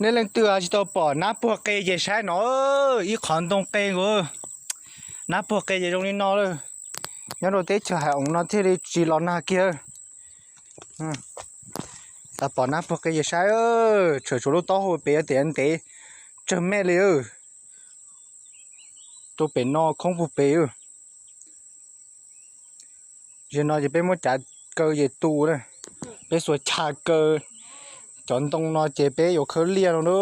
Nej leej twg tsis tau pom nab puag qe ces saib no, ib qhov ntoo qe nkaus. Nab puag qe ces zoo li no lawm. Nyob rau teb chaws hav oos no thiaj li tsis los nag kiag. Xav pom nab puag qe ces saib, tshwm tshuav lub taub hau pem tias ntev tsawg mev li. Rau pem no khoob puag pem. Zaum no ces peb muab cav kaw ces tu na, peb xuas cav kaw. Cov ntoo no ces peb yuav khawb liaj no na.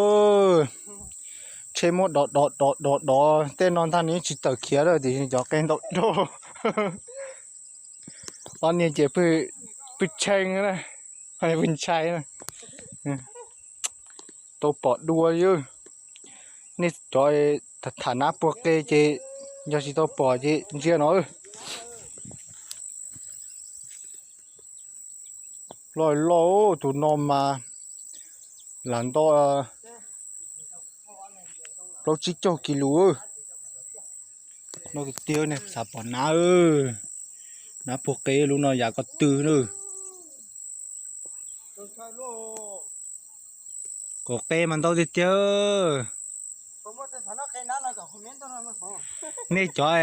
Tsheb muab dov dov dov dov dov tej no ntag nws tsis tawm khiav lawm tiam sis cov qe ntau dua. Ob niag ces pw tshee na, pw ntshai na. Tau pom dua li. Nej cov tham nab puag qe ces yog tsis tau pom ces ntsia no. Loj loj, tus no mas lam nto plaub tsib caug kis lus. Loj tiag tiag, xav pom nab. Nab puag qe lub no yam ko tw na. Kom qe mas ntau tiag tiag. Nej cov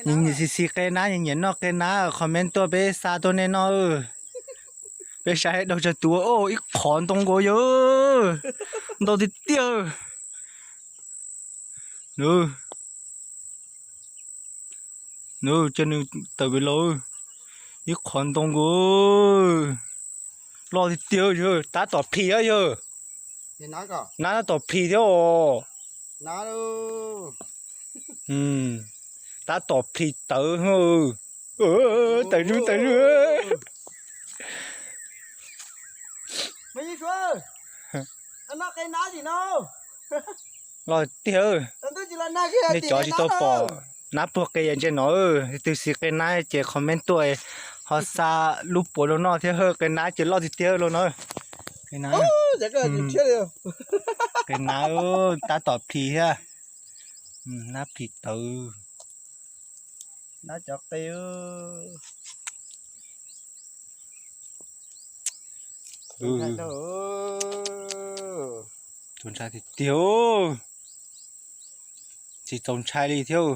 nyiam xis xis qe nab, nyiam noj qe nab, comment tuaj peb xa tuaj nej noj. Peb saib daug tsawg tus, ib qhov ntoo nkaus yog ntau tiag tiag. Nws, nws, cia nws tawm pem los, ib qhov ntoo nkaus. Loj tiag tiag, tab tom plhis yog. Nab tab tom plhis thiab os. Tab tom plhis tawv. Tawv zuj tawv zuj. Loj tiag. Nej cov tsis tau pom nab puag qe yog ntsia no, twg xis qe nab ces comment tuaj, ho xa lub puav rau noj thiab, qe nab ces loj tiag tiag los no. Qe nab, qe nab tab tom plhis thiab. Nab plhis tawv. Nab cov qe. Txaus ntshai tiag tiag. Tsis txaus ntshai li thiab.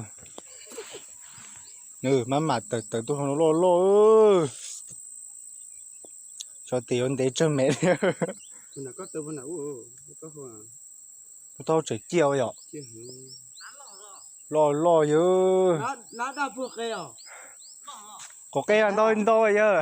Nws maj mam tawm tawm tuaj loj loj. Xyov tes yuav ntev tsawg mev li. Taub hau tseem ciaj yom. Loj loj yog. Qos qe ntau ntau yog.